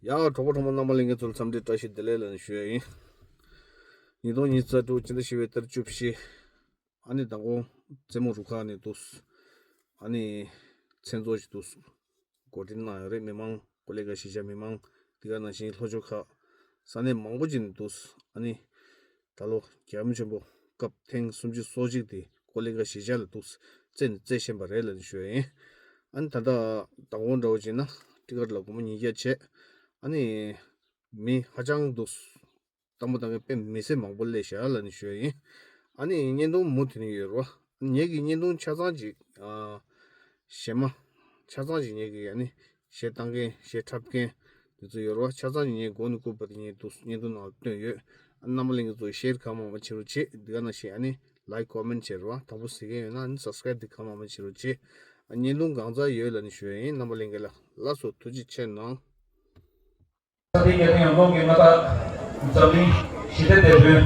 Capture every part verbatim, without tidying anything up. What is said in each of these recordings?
ཡ་གྲོགས་པོ་གྲོགས་མོ་རྣམ་པ་ལྷན་རྒྱས་ཚོ་ལ་འཚམས་འདྲི་བཀྲ་ཤིས་བདེ་ལེགས་ལབ་ནས་ཞུ་ཡ་ཡིན། ཉིས་སྟོང་ཉི་ཤུ་རྩ་དྲུག་ཕྱི་ཟླ་བཞི་པའི་ཏ་རིག་བཅུ་བཞི། ཨ་ནི་མདང་དགོང་རྩེ་མོ་རུ་ཁག་ནས་འདུག་ཨ་ནི་མཚན་ཚོགས་ཤིག་འདུག་འགོ་འདྲེན་གནང་ཡོད་རེད། མི་མང་ཀོ་ལི་གྷལ་གཞིས་ཆགས་མི་མང་། དེ་ག་ནང་བཞིན་ལྷོ་ཕྱོགས་ཁག་ས་གནས་མང་པོ་ཅིག་ནས་འདུག་ཨ་ནི་ད་ལོ་རྒྱལ་ཡུམ་ཆེན་པོ་སྐབས་ཐེངས་སུམ་ཅུ་སོ་གཅིག་དེ་ཀོ་ལི་གྷལ་གཞིས་ཆགས་ལ་འདུག་རྩེ་ནས་རྩེ་བཞིན་པ་རེད་ལབ་ནས་ཞུ་ཡ་ཡིན། ཨ་ནི་ད་ལྟ་མདང་དགོང་འདྲ་བོ་བྱས་ན་ཊི་ཀཊ་ལ་སྒོར་མོ་ཉིས་བརྒྱ་བྱས། ཨ་ནི་མི་ཧ་ཅང་འདུག་སྟབས་མོ་བཏང་མཁན་དཔེ་མི་སྲིད་མང་པོ་སླེབས་ཤག་ལབ་ནས་ཞུ་ཡ་ཡིན། ཨ་ནི་བརྙན་ཐུང་མུ་མཐུད་ནས་ཡོད་རེད་བ། ངེད་ཀྱི་བརྙན་ཐུང་ཆ་ཚང་ཅིག་ཨ། གཞས་མ་ཆ་ཚང་ཅིག་ངེད་ཀྱི་ཨ་ནི་གཞས་བཏང་མཁན་གཞས་འཁྲབ་མཁན་དེ་ཚོ་ཡོད་རེད་བ། ཆ་ཚང་ཅིག་ངས་མགོ་ནས་སྐུར་པ་དེ་ངས་འདུག་བརྙན་ཐུང་ནང་ལ་བཏོན་ཡོད། ཨ་རྣམ་པ་ལྷན་རྒྱས་ཚོ་ཤེར་གང་མང་མང་བྱེད་རོགས་བྱེད། དེ་ག་ནང་བཞིན་ཨ་ནི་ལའིཀ་ཀོ་མེན་ཊི་བྱེད་རོགས་བ། དང་པོ་གཟིགས་མཁན་ཡོད་ན་ཨ་ནི་སབ་སི་ཀ་རེབ་དེ་གང་མང་མང་བྱེད་རོགས་བྱེད། ཨ་བརྙན་ཐུང་གང་ཚར་ཡོད་ལབ་ནས་ཞུ་ཡ་ཡིན། རྣམ་པ་ལྷན་རྒྱས་ལ་ལགས་སོ། ཐུགས་རྗེ་ཆེ་གནང་། ས་སྟེང་རྒྱལ་ཕྲན་ཡང་ཀློང་གི་མངའ་བདག་འཛམ་གླིང་ཞི་བདེ་དེད་དཔོན་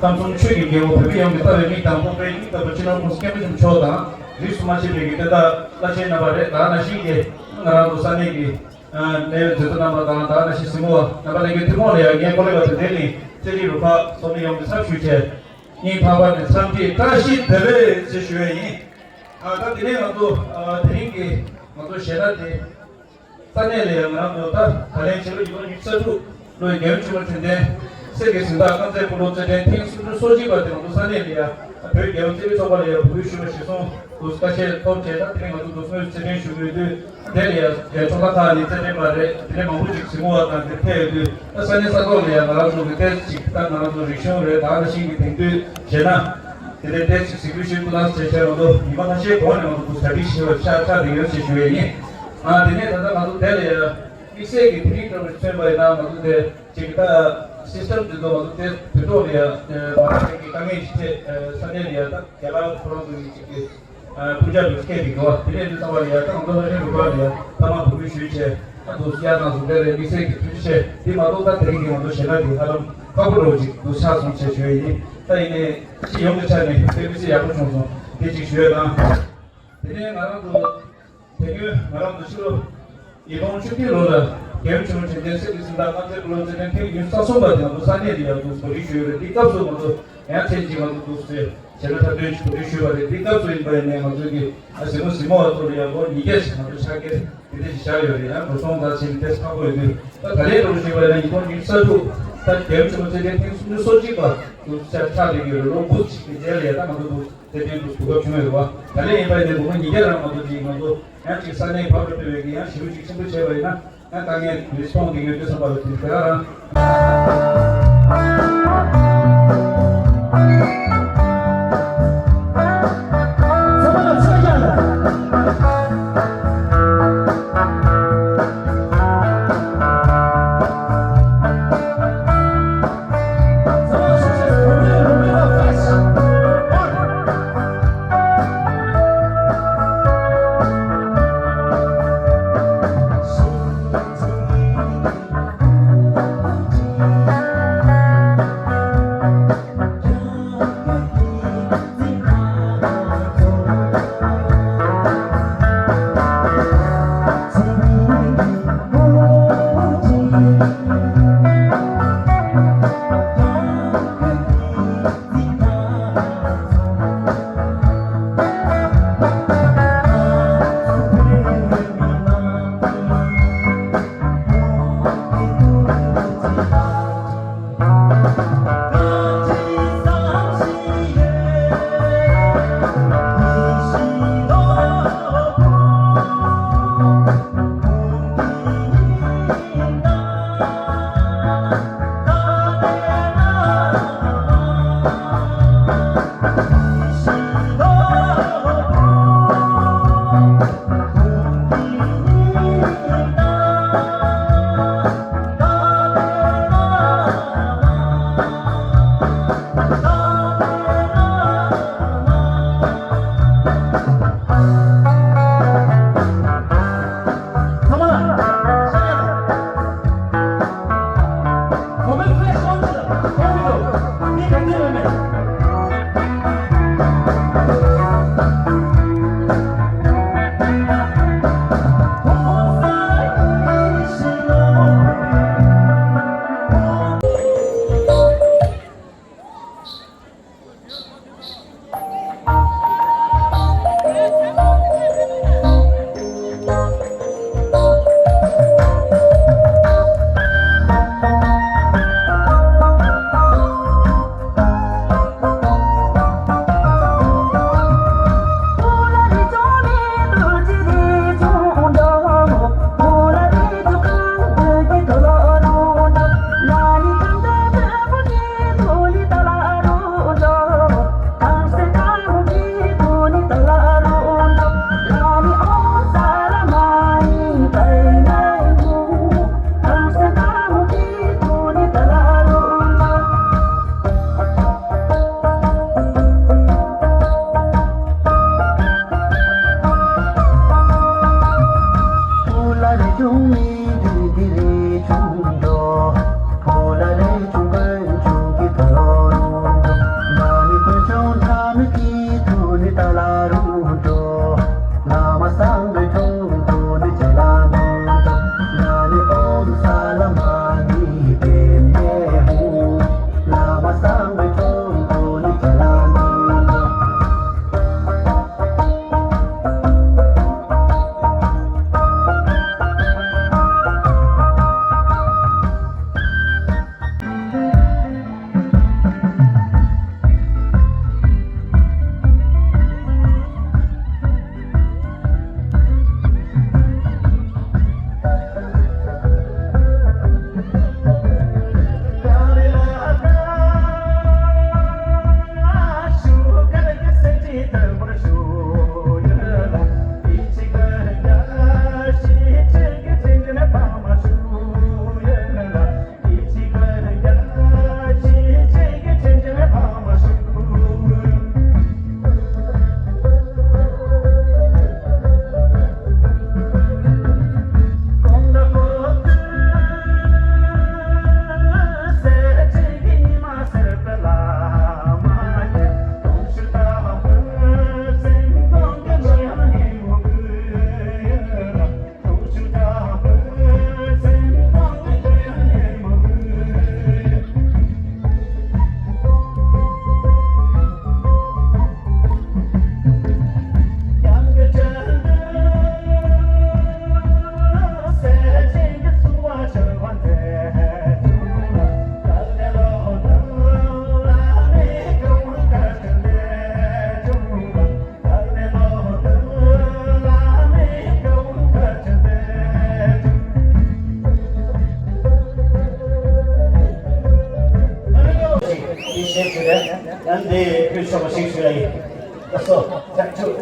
ཁམས་གསུམ་ཆོས་ཀྱི་རྒྱལ་པོ་བོད་མི་ཡོངས་ཀྱི་ལྟ་བའི་མིག་དང་སྤོབས་པའི་སྙིང་ལྟ་བུ་སྤྱི་ནོར་༸གོང་ས་༸སྐྱབས་མགོན་ཆེན་པོ་མཆོག་དང་རིས་སུ་མ་ཆད་པའི་གི་བསྟན་བདག་བླ་ཆེན་རྣམ་པ་རེད། ད་ག་ནང་བཞིན་གྱི་ང་རང་ཚོ་ས་གནས་ཀྱི་གནད་ཡོད་མཛད་གཙོ་རྣམ་པ་དང་ད་ག་ནང་བཞིན་གཟིགས་མོ་བ་རྣམ་པ་ལྷན་རྒྱས་ཐུན་མོང་ལ་ཡང་ངས་ཀོ་ལི་གྷལ་དོན་ལྡན་གླིང་རྩེ་རིག་རུ་ཁག་ཚོགས་མི་ཡོངས་ཀྱི་ཚབ་ཞུས་བྱས་སྙིང་ཐག་པ་ནས་འཚམས་འདྲི་བཀྲ་ཤིས་བདེ་ལེགས་ཞེས་ཞུ་བ་ཡིན། ཨ་ད་དེ་ནས་ང་ཚོ་ཨ་དེ་རིང་གི་ང་ཚོ་གཞས་སྣ་དེ། ས་གནས་ལ་ཡང་ང་རང་ཚོ་ད་ད་ལན་བྱེད་ལོ་ཉིས་སྟོང་ཉི་ཤུ་རྩ་དྲུག་ལོའི་རྒྱལ་ཡུམ་ཆེན་མོ་དྲན་རྟེན་གསེར་གྱི་གཟེངས་རྟགས་དཀར་མཛེས་སྤོ་ལོ་རྩེད་འགྲན་ཐེངས་སུམ་ཅུ་སོ་གཅིག་པ་དེ་ང་ཚོ་ས་གནས་ལ་ཡང་བོད་རྒྱལ་ཡོངས་རྩེད་རིགས་ཚོགས་པ་ལ་ཡང་འབོད་སྐུལ་ཞུས་པ་གཞིར་བཟུང་དུ་ཁ་ཤས་ཐོབ་བྱས། ད་དེ་རིང་ང་ཚོ་འདུག་སེ་རྩེད་འགྲན་ཞུ་གི་ཡོད་དུས་དེ་ལ་ཡང་ཕྱོགས་མཐའ་ཁག་ནས་རྩེད་འགྲན་པ་རེད། དེ་ནས་མང་པོ་ཅིག་གཟིགས་མོ་བ་དང་དེ་ཕེབས་ཡོད་དུས་ད་ས་གནས་ས་ཐོག་ལ་ཡང་ང་རང་ཚོ་གི་ཏོག་ཙམ་ཅིག་ད་ང་རང་ཚོ་རིག་གཞུང་རེད། ད་ནང་བཞིན་གྱི་དེང་དུས་གཞས་སྣ་དེ་ལས་ཏོག་ཙམ་གཟིགས་འབུལ་ཞུ་ཐུབ་ན་ཟེར་བྱས་ང་ཚོ་ཉི་མ་ཁ་ཤས་གོང་ནས་ང་ཚོ་འདུག་གྲ་སྒྲིག་ཞུས་པ་ཆ་ཆགས་བསྡད་ཡོད་ཅེས་ཞུ་ཡས་ཡིན། ཨ་དེ་ནས་ད་ལྟ་ང་ཚོ་དེ་ལ་ཡང་། དམིགས་བསལ་གྱི་དེ་རིང་ལྟ་བུ་མཚོན་པ་ཡིན་ན་ང་ཚོ་དེ་གཅིག་ད་སིས་ཊམ་འདི་ཚོ་ང་ཚོ་དེ་དུས་ཐོག་ལ་ཡ་མ་རག་མཁན་གྱི་དཀའ་ངལ་ཞིག་འཕྲད། ས་གནས་ལ་ཡ་ད་རྒྱ་གར་ཁོ་རང་ཚོ་གི་གཅིག་གི་སྤུན་ཆ་འདུག་སྐད་འདི་གོ་དེ་ནས་འདི་ཚང་མ་ལ་ཡ་ད་ང་ཚོ་ལྷ་ལྡན་རུ་ཁག་ལ་ཡ་ཐ་མག་འབོད་སྐུལ་ཞུས་བྱས་ད་འདུག་ཡ་ནང་སོང་དེ་ལ་དམིགས་བསལ་གྱི་ཐུགས་རྗེ་ཆེ། འདི་མ་གཏོགས་ད་དེ་རིང་གི་ང་ཚོ་གཞས་སྣ་འདི་ཧ་ལམ་ཁག་པོ་འདྲ་བོ་ཅིག་འདུག་ཆགས་སོང་ཞེས་ཞུ་ཡ་ཡིན། ད་ཡིན་ནའི་སྤྱི་ཡོངས་ཀྱི་ཆ་ནས་དཔེ་མི་སྲིད་ཡག་པོ་བྱུང་སོང་། དེ་གཅིག་ཞུ་ཡ་དང་། དེ་ནས་ང་རང་ཚོ། དེ་སྔོན་ང་རང་ཚོ་ཕྱི་ལོ་ཉིས་སྟོང་བཅུ་བདུན་ལོ་ལ་རྒྱལ་ཡུམ་ཆེན་མོ་དྲན་རྟེན་གསེར་གྱི་གཟེངས་རྟགས་དཀར་མཛེས་སྤོ་ལོ་རྩེད་འགྲན་ཐེངས་ཉི་ཤུ་རྩ་གསུམ་པ་དེ་ང་ཚོ་ས་གནས་ལ་ཡང་འདུག་གོ་སྒྲིག་ཞུས་ཡོད་རེད། དེ་སྐབས་སུ་ང་ཚོ་ཡང་ཐེངས་གཅིག་ང་ཚོ་འདུག་སེ་བྱས་ན་འཁྲབ་སྟོན་ཞིག་གོ་སྒྲིག་ཞུས་པ་རེད། དེ་སྐབས་སུ་ཡིན་པ་ཡིན་ནའི་ང་ཚོ་གི་ཨ་གཟིགས་མོ་གཟིགས་མོ་བ་ཚོ་ལ་ཡང་ལོ་ཉིས་བརྒྱ་ཞིག་ང་ཚོ་ཕྱག་འཁྱེར་དེ་འདྲ་ཞིག་བཞག་ཡོད་རེད། ཡང་འགྲོ་སོང་དང་བྱས་ནས་ཏོག་ཙམ་ཁག་པོ་ཡོད་དུས་ད་ད་རེས་འགྲོ་ཞུས་པ་ཡིན་ན་ཉིས་སྟོང་ཉི་ཤུ་རྩ་དྲུག་ད་རྒྱལ་ཡུམ་ཆེན་མོ་རྩེད་འགྲན་ཐེངས་སུམ་ཅུ་སོ་གཅིག་པ་འདུག་ཆགས་ཆགས་བསྡད་ཀྱི་ཡོད་རེད། ལོ་དགུ་ཞིག་གི་རྗེས་ལ་ཡང་ད་ང་ཚོ་འདུག་དེ་དོན་དུ་གོ་སྐབས་བྱུང་ཡོད་རེད་བ། ད་ལན་ཡིན་པ་ཡིན་ནའི་སྒོར་མོ་ཉིས་བརྒྱ་རང་མ་གཏོགས་ཅིག་ང་ཚོ་ཡང་ཅིག་ས་གནས་བབ་འགྲོ་སྤེལ་བའི་གི་ཡང་ཞེ་པོ་ཅིག་ཆེན་པོ་བྱས་པ་ཡིན་ན་ཡང་དཀའ་ངལ་མི་སྤོང་གི་ཡོད་དུས་བསམ་པ་ལ་དེ་དེ་ག་རང་། ཡིན་ཞེས་ཞུ་རེད། ཡང་འདི་ཕུལ་ཆོག་པ་ཞིག་ཞུ་ཡ་ཡིན། ལགས་སོ། ཐེངས་མཇུག་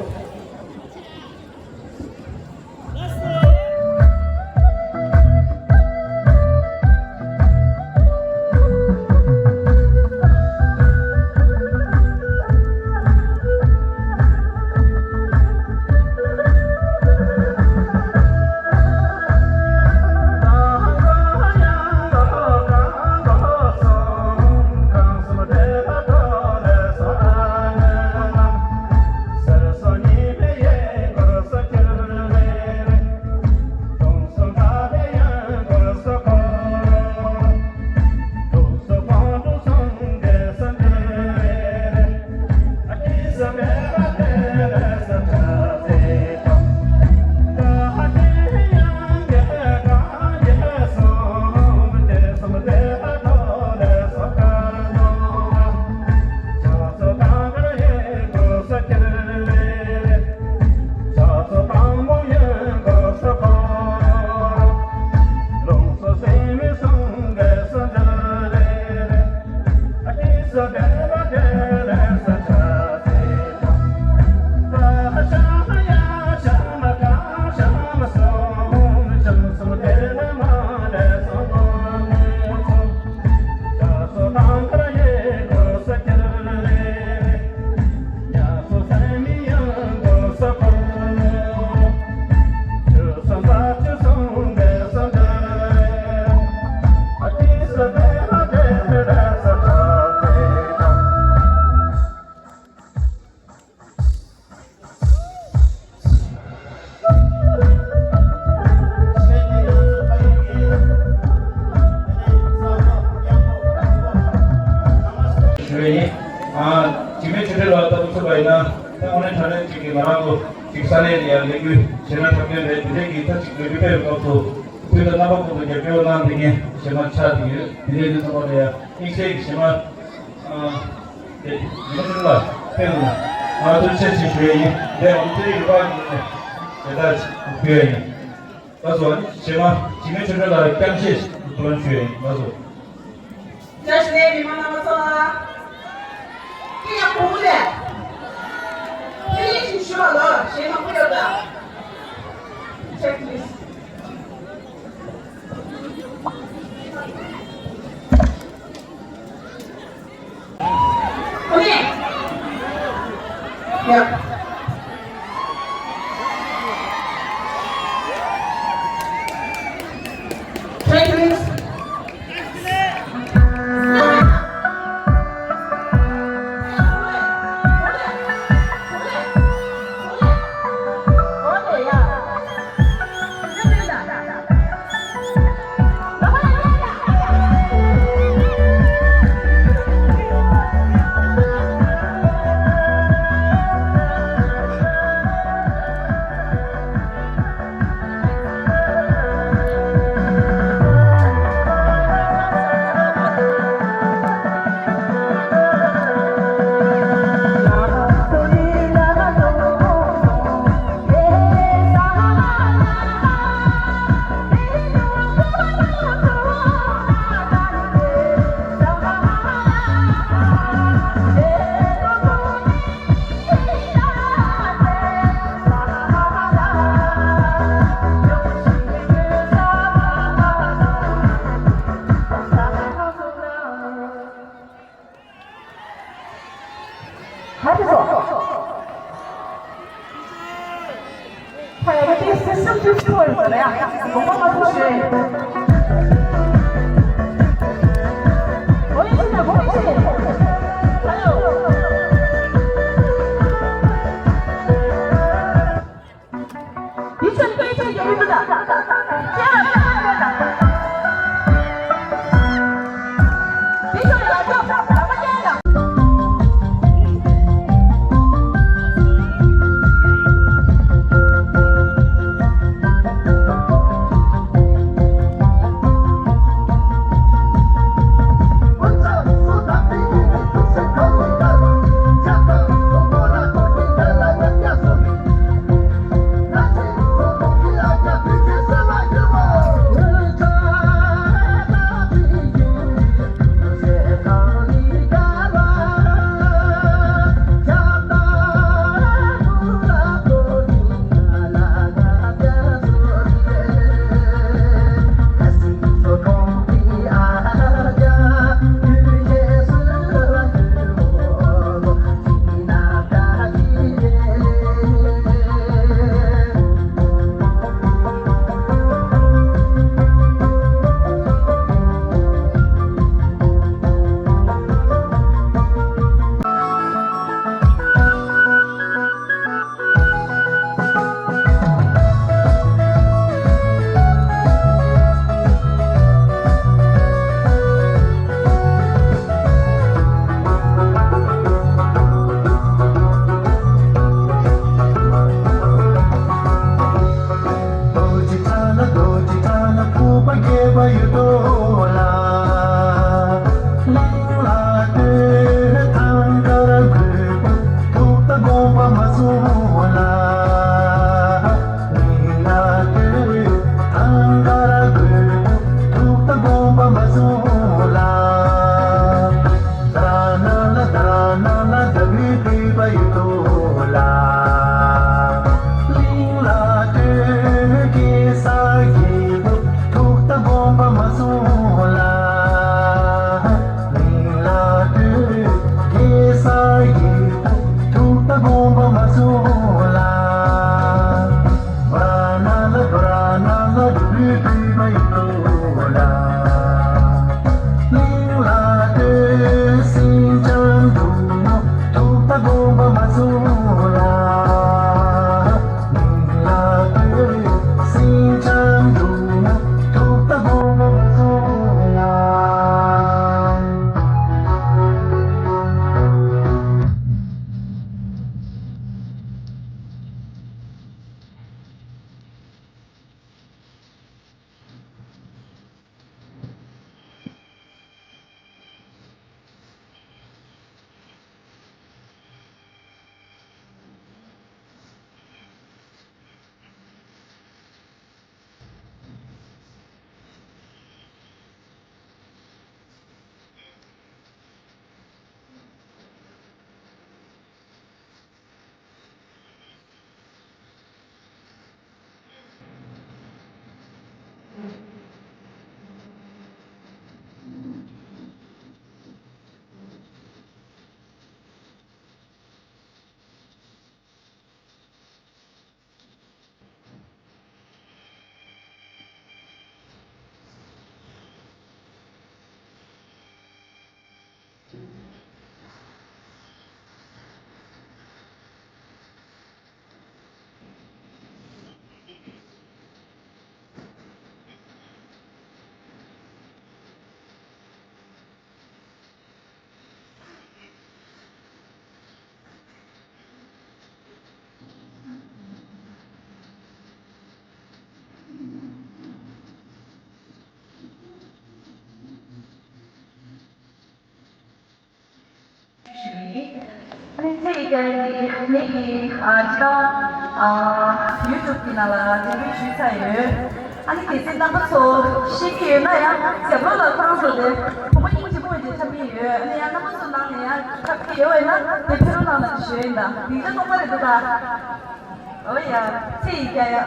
ཞུ་བ་ཡིན། ཨ། འཇིགས་མེད་ཆོས་སྒྲོན་ལགས་ལྟ་བུ་ཐུག་པ་ཡིན་ན། ད་དངོས་གནས་དྲང་གནས་ཅིག་གིས་ང་རང་ཚོ་ཅིག་ས་གནས་ལ་ཡང་ལས་འགུལ་བྱེད་ན་འཁྲབ་མཁན་རེད། དེ་འདྲས་ཀྱི་ད་ཅིག་ལས་འགུལ་སྤེལ་བའི་སྐབས་སུ་དུས་དང་རྣམ་པ་ཀུན་ཏུ་རྒྱབ་སྐྱོར་གནང་བསྡད་མཁན་གཞས་མ་ཆགས་བསྡད་ཡོད། དེ་འདྲས་ཀྱི་ཐོག་ལ་ཡང་དམིགས་བསལ་གྱི་གཞས་མ། ཨ། དེ་ཉི་མ་ཆུང་ལ་ཕེབས་ལ་ང་ཐུགས་རྗེ་ཆེ་ཞུ་ཡ་ཡིན། དེ་འོང་དེ་རིགས་ལ་དེ་ལྟར་ཞུ་ཡ་ཡིན། ལགས་སོ། གཞས་མ་འཇིགས་མེད་ཆོས་སྒྲོན་ལགས་རྒྱང་ཤེལ་བསྐུར་ལམ་ཞུ་ཡ་ཡིན། ལགས་སོ། བཀྲ་ཤིས་བདེ་ལེགས། མི་མང་རྣམ་པ་ཚོ་ལ་སྐད་ཡག་པོ་ལས། ཕ་ཡུལ་ཞིག་ཞུ་བ་ལ་གཞས་མ་བསྐུར་ཡོད་ལ། Check please. Okay. Yeah. Thank you. ཁ་ཡ་གི་སིསི་ཊེམ་ཅིག་ཐོག་ཡོད་རེད་ཡ། དགོངས་པ་མ་ཚོམ་ཞུ། ཨ་ནི་ཚེ་ཡི་གེ་འདི་ངེད་ཀྱི་ཨ་ཅི་ད་ཨ་ཡུ་ཊུབ་གི་ནང་ལ་འགྲེམས་སྤེལ་ཞུས་ཚར་ཡོད། ཨ་ནི་གལ་སྲིད་རྣམ་པ་ཚོ་ཤེས་ཀྱི་ཡོད་ན་ཡང་རྒྱབ་ལོགས་ལ་ཁོ་རང་ཚོ་དེ་བུ་མོ་སྙིང་རྗེ་པོ་འདི་འཁྲབ་ཀྱི་ཡོད། ཨ་ནི་ཡང་རྣམ་པ་ཚོ་ནང་ནས་ཡང་འཁྲབ་ཀྱི་ཡོད་པ་ཡིན་ན་དེ་ཕེབས་རོགས་གནང་ལབ་ཞུ་ཡ་ཡིན། ད་སྡིངས་ཆ་སྟོང་པ་རེད་འདུག་ད། ཨོ་ཡ། ཚེ་ཡི་གེ་ཡ།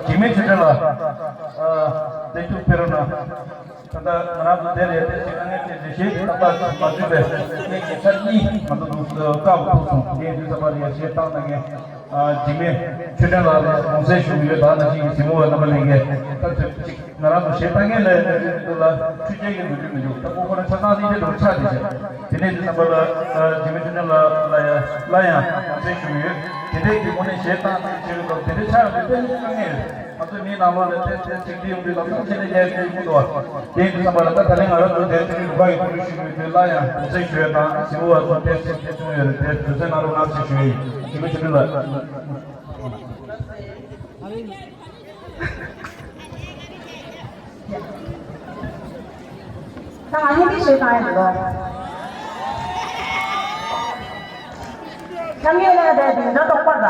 འཇིགས་མེད་ཆོས་སྒྲོན་ལགས། ཨ། བདེ་སྐྱིད་ཕེབས་རོགས་གནང་། ད་ལྟ་ང་རང་ཚོ་དེ་ལས་དེ་ཞིག་ལ་ངས་དེ་ལས་གཞས་ཏག་ཏག་མ་བརྗོད་པས་ངས་ཉེ་ཆར་གཉིས་ང་ཚོ་འདུག་སེ་བཀག་པ་ཐུག་སོང་། ངས་དུས་ཚོད་པར་ཡར་གཞས་བཏང་ན་ངས་འཇིགས་མེད་ཆོས་སྒྲོན་ལགས་ལ་དགོངས་སེལ་ཞུ་གི་ཡོད། ད་ནང་བཞིན་གྱི་གཟིགས་མོ་བ་རྣམ་པ་ལྷན་རྒྱས་ད་ཚོད་ཅིག་ང་རང་ཚོ་གཞས་བཏང་མཁན་ལ་འདུག་ལ་འཕྲུལ་ཆས་ཀྱི་འགུལ་སྐྱོད་མི་འདུག་ད་ཁོ་ཁོ་རང་ཆ་ཚང་སྙིང་རྗེ་འདྲ་པོ་ཆགས་བསྡད་བྱས། དེ་ནས་དེ་རྣམ་པ་ལ་འཇིགས་མེད་ཆོས་སྒྲོན་ལགས་ལ་ཡང་སླར་ཡང་དགོངས་སེལ་ཞུ་གི་ཡོད། དེ་འདྲའི་གི་ངོ་ནས་གཞས་བཏང་ནས་བྱེད་ཀྱི་འདུག་དེ་འདྲའི་ཆགས་ཡོང་དུས་དཔེ་མི་སྲིད་དཀའ་ངལ་རེད། ང་ཚོའི་མིའི་ནང་ལོགས་ལ་ཏོག་ཙམ་གཅིག་སྒྲིལ་ཡོང་དུས་ལམ་སང་ཕྱི་ནས་རྒྱལ་ཁའི་མི་འདུག་བ། དེ་ཡིན་དུས་ཙམ་པ་ལ་ད་ད་ལན་ང་རང་ཚོ་དེ་ཚོའི་རུ་ཁག་གི་ཁོར་ཡུག་ཞིག་ཡོད་དུས་སླར་ཡང་དགོངས་སེལ་ཞུ་ཡས་དང་གཟིགས་མོ་བ་ཚོ་ཏོག་ཙམ་ཐེ་ཚོམ་ཡོད་རེད། དེ་དུས་ཚོད་གནང་རོགས་གནང་ཞེས་ཞུ་ཡས་ཡིན། འཇིགས་མེད་ཆོས་སྒྲོན་ལགས། ད་ང་ཧིན་དི་ཞིག་བཏང་ཡིན་ལོ། ཁྱམས་ངན་ལས་དེ་དེ་འདྲ་དོགས་པ་ད།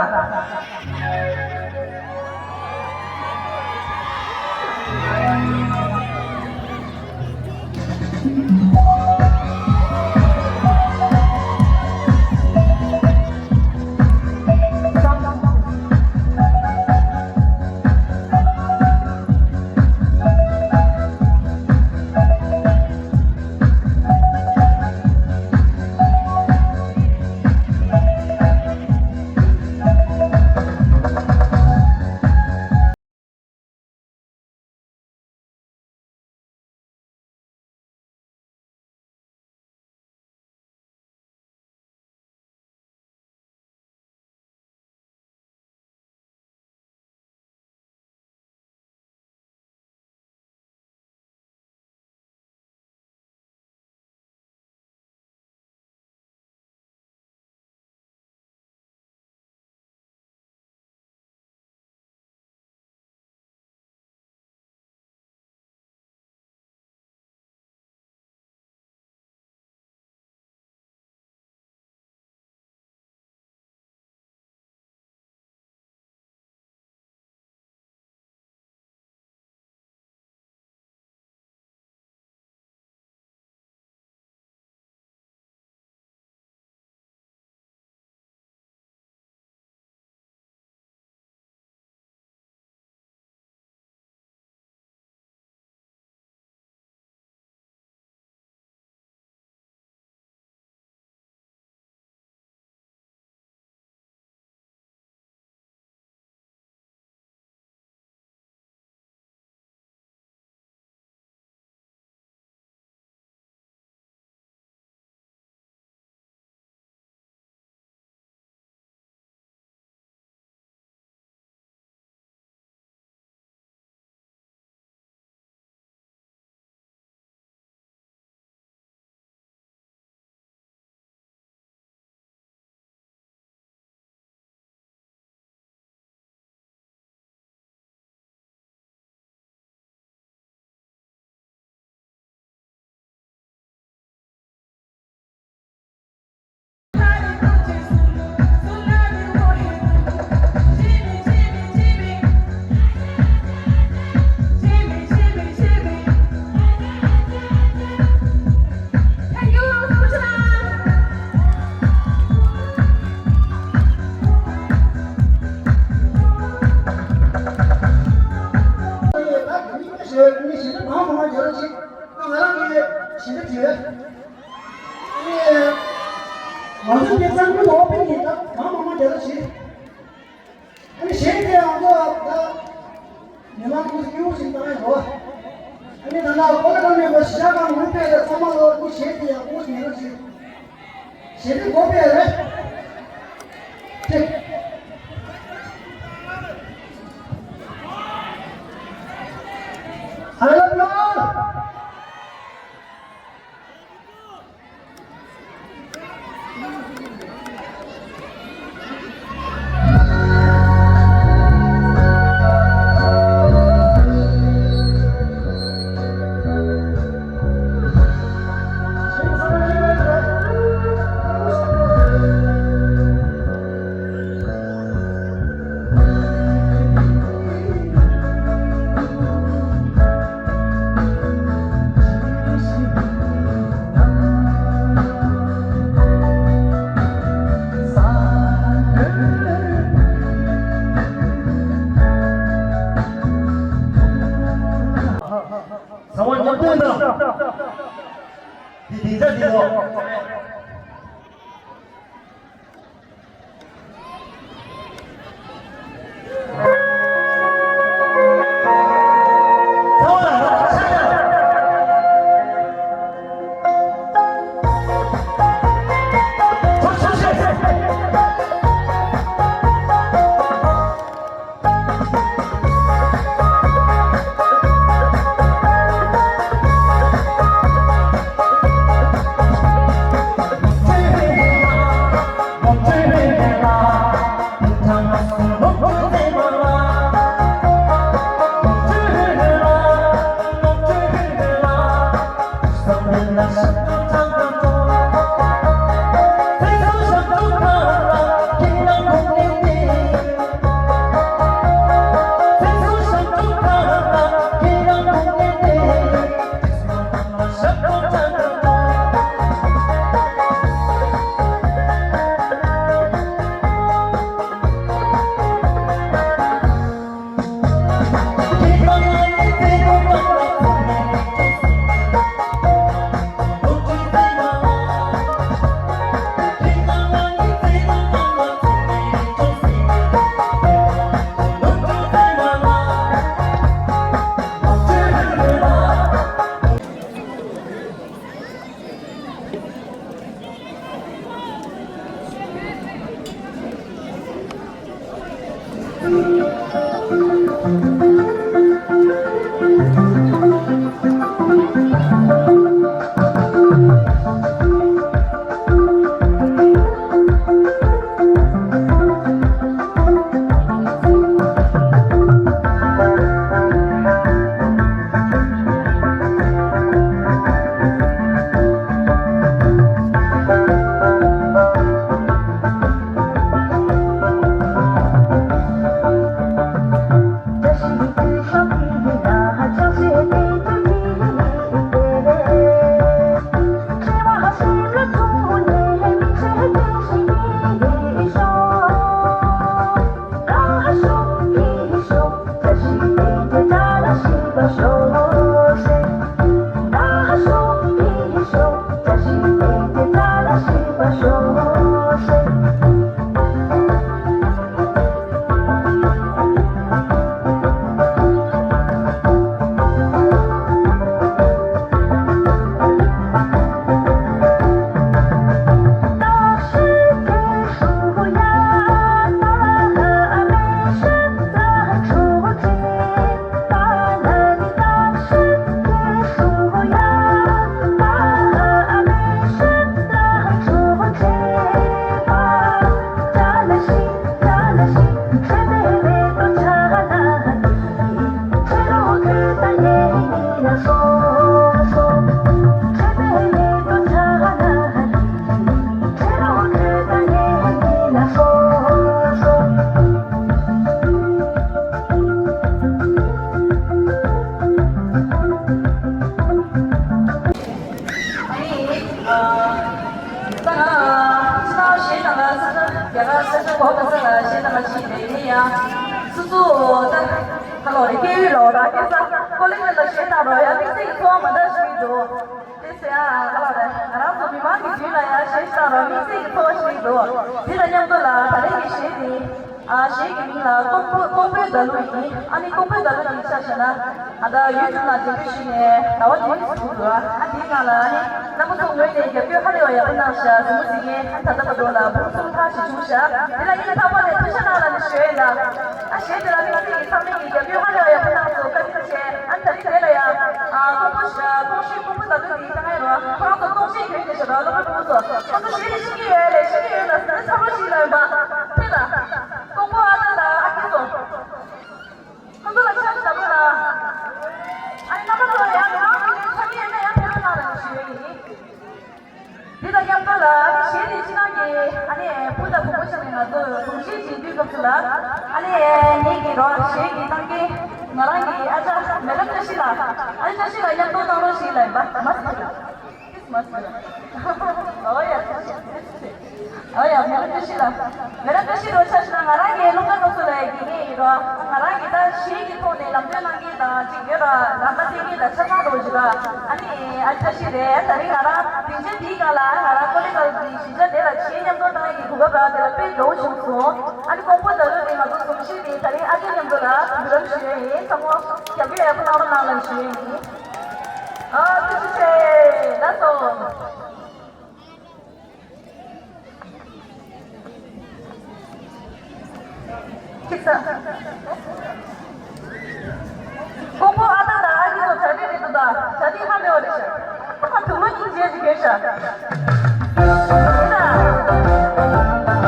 རྒྱལ་ལ་ཅིག་ང་རང་གི་ཞིང་ཁ་བྲིས་ཡོད། ཨ་ནི། ང་ཚོ་དེ་གཙང་པོའི་འོག་པའི་ཉིན་ད་གང་མང་མང་རྒྱལ་ལ་ཅིག་ཨ་ནི་གཞས་དེ་ཡང་ང་ཚོ་ད་མི་མང་ཚོ་སྐྱིད་པོ་ཞིག་བཏང་ཡ་འགྲོ། ཨ་ནི་ད་ལྟ་གོ་ལ་ཀ་མེད་པ་གཞིས་ཆགས་ཁག་ངོ་སྤྲད་ཡ་ཚང་མ་ལོ་ཨ་ནི་གཞས་དེ་ཡག་པོ་ཞིག་ཉན་རོགས་ཞུ། གཞས་དེ་གོ་སྤྲད་ཡ་རེད། ཁྱེད། ཨ་ལ་ལ། ཟ་བ་མཉམ་སྟོན་དང་། དེ་སྡིངས་ཆ་འདི་ལོ། ཨ་ནི། ཨ། ད་ང་ད་ང་ད་ང་གཞས་དང་ལ་ས་ཆ་རྒྱ་གར་ས་ཆ་གོ་ད་ས་ལ་གཞས་དང་ལ་ཞིག་རེད། ཡིན་ཡང་སོ་སོ་ད་ཁ་ལོ་རེ་སྐད་ཡིག་ལོ་ད་སྐད་ས་ཁོ་ ཀོ་ལི་ལ་གཞས་བཏང་རོགས་ཡ། དམིགས་བསལ་གྱི་ཚོར་བ་མ་འདྲ་ཞིག་འདུག་དེ་ཟེར་ཡ་ཨ་ལ་རེད། ང་རང་ཚོ་མི་མང་གི་མདུན་ལ་ཡ་གཞས་བཏང་རོགས། དམིགས་བསལ་གྱི་ཚོར་བ་ཞིག་འདུག་དེ་དང་མཉམ་དུ་ལ་ད་རིང་གི་གཞས་དེ། ཨ་གཞས་ཀྱི་མིང་ལ་ཀོང་པོ་ཀོང་པོའི་བརྡ་གླུ་ཡིན། ཨ་ནི་ཀོང་པོའི་བརྡ་གླུ་དེ་ཆ་བཞག་ན། ཨ་ད་ཡུལ་དུ་ན་འདེམས་སྤེལ་ཞུས་ནས་ཟླ་བ་བདུན་ཙམ་འགོར་འདུག་ཨ་དེའི་སྒང་ལ་ཨ་ནི་རྣམ་པ་ཚོ་ངོས་ནས་རྒྱབ་སྐྱོར་ཧ་ལས་པ་ཡག་པོ་གནང་ཤག་གཟིགས་མོ་གཟིགས་མཁན་ད་ལྟ་བར་དུ་ལ་འབུམ་གསུམ་ལྷག་ཞིག་བྱུང་ཤག་དེ་ལ་སྙིང་ཐག་པ་ནས་ཐུགས་རྗེ་གནང་ལབ་ནས་ཞུ་ཡས་ཡིན་ད། ཨ་གཞས་དེ་ལ་དམིགས་བསལ་གྱི་ཚང་མས་ཀྱི་རྒྱབ་སྐྱོར་ཧ་ལས་པ་ཡག་པོ་གནང་སོང་། བཀའ་དྲིན་ཆེ། ཨ་ནི་ད་རིང་དེ་ལ་ཡང་ཨ་ཀོང་པོ་ཞིག་ཀོང་ཞིག་ཀོང་པོ་ད་དུང་དེའི་ཀྱང་ཡོད་རོགས། ཁོ་རང་ཚོ་ཀོང་ཞིག་གྱོན་ནས་ཞོག་རོགས། སློབ་དཔོན་ཕྲུ་གུ་ཚོ་ཁོ་ཚོ་གཞས་དེ་ཤེས་ཀྱི་ཡོད་ལས་ཤེས་ཀྱི་ཡོད་ན་ཟེར་ཚ་བོ་ཞིག་ལ་ཡིན་པ་ཕེབས་ལ། ཀོང་པོ་ཨ་ད་ད་ཨ་ཁྱི་ཚོ། ཁོ་ཚོ་ལ་ཆ་ཞིག་ལབ་དགོས་ལ། ཨ་ནི་རྣམ་པ་ཚོ་ཡང་ང་རང་ཚོ་ལ་ཆ་རྒྱུས་ཡོད་ན་ཡང་ཕེབས་རོགས་གནང་ལབ་ཞུ་ཡས་ཡིན། དེ་དང་མཉམ་དུ་ལ་ཨ་ནི་གཞས་དེ་ཕྱི་ནང་གི་ཨ་ནི་བུ་དང་བུ་མོ་ཆ་ནས་ང་ཚོ་གདུང་ཤེས་བྱེད་དུས་སྐབས་སུ་ལ་ཨ་ནི་ངེད་ཀྱི་རོགས་གཞས་ཀྱི་གཏམ་རྒྱུད་ང་རང་གི་ཨ་ཅག་མེ་རབ་བཀྲ་ཤིས་ལགས། ཨ་ནི་བཀྲ་ཤིས་ལགས་མཉམ་དུ་གནང་རོགས་ཞེས་ལབ་ཡིན་པ་མ་ཟེར། ཨོ་ཡ། ཨོ་ཡ། མེ་རབ་བཀྲ་ཤིས་ལགས། མེ་རབ་བཀྲ་ཤིས་རོགས་ཆ་ཞུ་ན་ང་རང་གི་སློབ་གྲྭ་སློབ་གསོ་ལ་དགེ་རྒན་ཡིན་རོགས། ང་རང་གི་ད་གཞས་ཀྱི་ཐོག་ནས་ལམ་སྟོན་གནང་མཁན་དང་གཅིག་ཡོད་ར་ལམ་ཁ་གཏད་མཁན་དང་ཆ་ཚང་རོགས་ཞུ་ར། ཨ་ནི་ཨ་བཀྲ་ཤིས་རེད། ད་རིང་ང་རང་སྡིངས་ཆ་འདིའི་སྒང་ལ་ང་རང་ཀོ་ལི་གལ་གྱི་གཞིས་ཆགས་དེ་ལ་གཞས་མཉམ་དུ་བཏང་ཡས་ཀྱི་གོ་སྐབས་རག་དེ་ལ་དཔེ་དགའ་བོ་བྱུང་སོང་། ཨ་ནི་ཀོང་པོ་ད་ལོ་དེ་ང་ཚོ་གཟུམ་གཞས་དེ་ད་རིང་ཨ་ཅེ་མཉམ་དུ་ལ་འབུལ་ལམ་ཞུ་ཡས་ཡིན། ཚང་མ་རྒྱབ་སྐྱོར་ཡག་པོ་གནང་རོགས་གནང་ལབ་ཞུ་ཡས་ཡིན། ཨ་ཐུགས་རྗེ་ཆེ། ལགས་སོ། ཁྱེད་ཚ། ཀོང་པོ་ཨ་ད་དང་ཨ་ཁྱི་ཚོ་གྲ་སྒྲིག་རེད་འདུག་ད་གྲ་སྒྲིག་ཧ་མེད་པ་རེད་ཤག་ཨ་དུག་ལོག་གཉིས་རྗེས་ཀྱི་གྱོན་ཤག་ཡིན་ན། ཨ་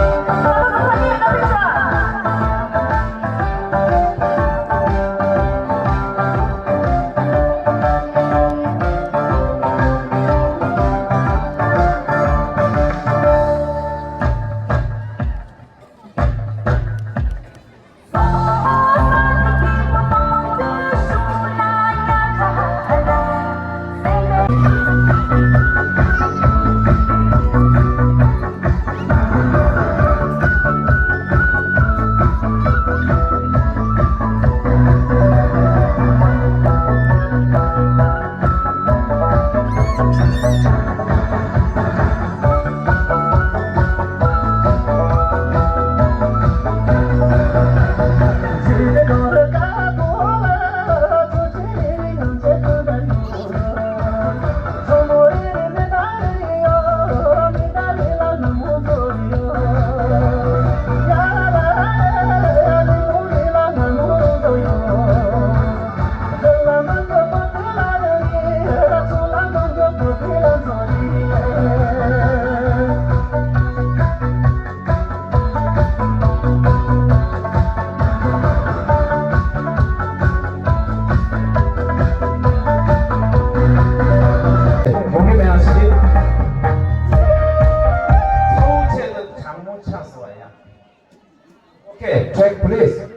ཁྱི་ཚོ་གྲ་སྒྲིག་རེད་ཤག Okay, track please.